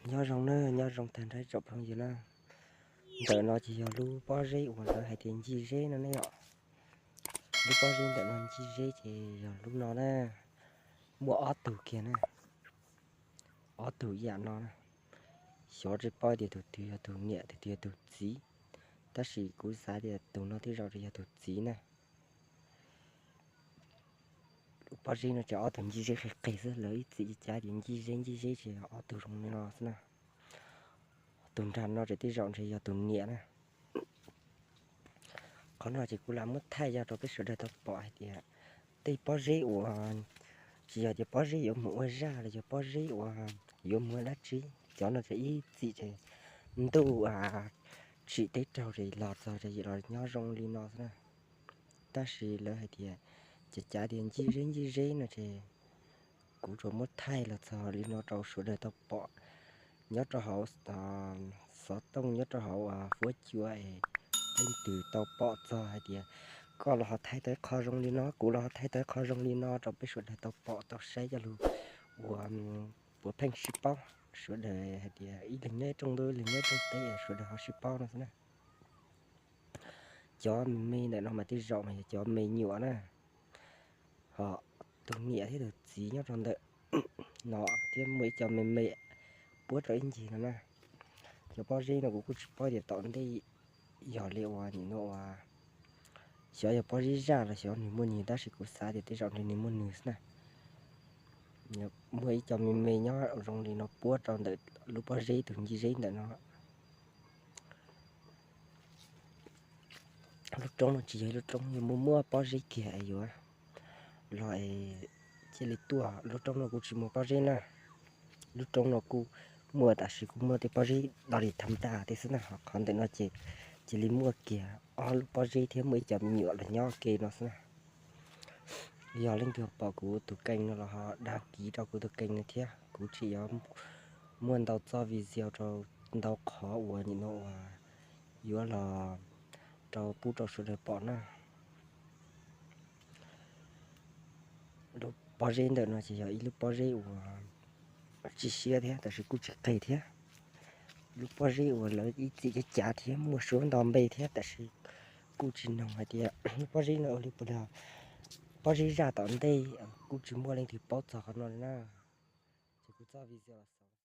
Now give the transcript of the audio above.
Nyob zoo na, nyob zoo tag nrho tsoom phooj ywg na. Ntawm no ces yog lub pob zeb uas lawv hais tias ncig zeb no ne yom. Lub pob zeb ntawm no ncig zeb ces yog lub no na. Muaj ob tug kiag na, ob tug ib yam no na. Xyov tsis paub tias tus twg yog tus niam tus twg yog tus txiv, tab sis kuv xav tias tus no tej zaum yog tus txiv na. Lub pob zeb no ces ob tug ncig zeb qis qis xwb, lawv ib txwm cav tias ncig zeb ncig zeb ces ob tug zoo li no xwb na. Tus nrag no ces tej zaum ntshe yog tus niam na. Qhov no ces kuv lam muab thaij yog rau peb sawv daws tau pom hais tias tej pob zeb uas tsis yog tias pob zeb yuav mus ua zaj los yog pob zeb uas yuav mus ua dab tsi, cov no ces ib txwm ces ntuj tsim teb raug ces los txog ces los nyob zoo li no xwb na. Tab sis lawv hais tias ces cav tias ncig zeb ncig zeb no ces kuv tsuas muab thaij los txog li no rau sawv daws tau pom. Nyob rau hauv xov tooj, nyob rau hauv fuab cua es leej twg tau pom txog hais tias koj los ho thaij tau ib qho zoo li no, kuv los ho thaij tau ib qho zoo li no rau peb sawv daws tau pom tau saib coj lug ua puav pheej sib paub, sawv daws hais tias ib leeg nyob rooj ntuj ib leeg nyob rooj teb sawv daws ho sib paub no xwb na. Cov me me ntawm no mas tej zaum mas yog cov me nyuam na, ho tus niam thiab tus txiv nyob rau ntawm no thiab muaj ib co me me puab rau ib ncig no na. Cov pob zeb no kuv kuj tsis paub tias tom ntej yog li uas nim no uas xyov yog pob zeb zaj los xyov nws muaj nws, tab sis kuv xav tias tej zaum ntshe nws muaj nws xwb na. Muaj ib co me me nyob zoo li no puab rau ntawm lub pob zeb tus ncig zeb ntawm no. Lub roob no tsis yog lub roob yog muaj muaj pob zeb kiag es yuav los es cia li tuaj. Lub roob no kuj tsis muaj pob zeb na. Lub roob no kuj muaj tab sis kuj muaj tej pob zeb dog li tham ntag tej xwb na, ho qhov ntawm no ces cia li muaj kiag ob lub pob zeb thiab muaj ib co me nyuam los nyob ke no xwb na. Yog leej twg pom kuv tus kees no los ho dag kiv rau kuv tus kees no thiab, kuv tseem yuav muaj ntau txoj video rau ntau qhov uas nim no uas yuav los rau pub rau sawv daws pom na. Lub pob zeb ntawm no ces yog ib lub pob zeb uas tsis siab thiab tab sis kuj tsis qis thiab. Lub pob zeb uas lawv ib txwm cav cav thiab muaj suab nto npe thiab tab sis kuj tsis noog hais tias lub pob zeb no ua li puas yog pob zeb zaj tom ntej, kuj tsis muaj leej twg paub txog qhov no li na. Ces kuv txoj video los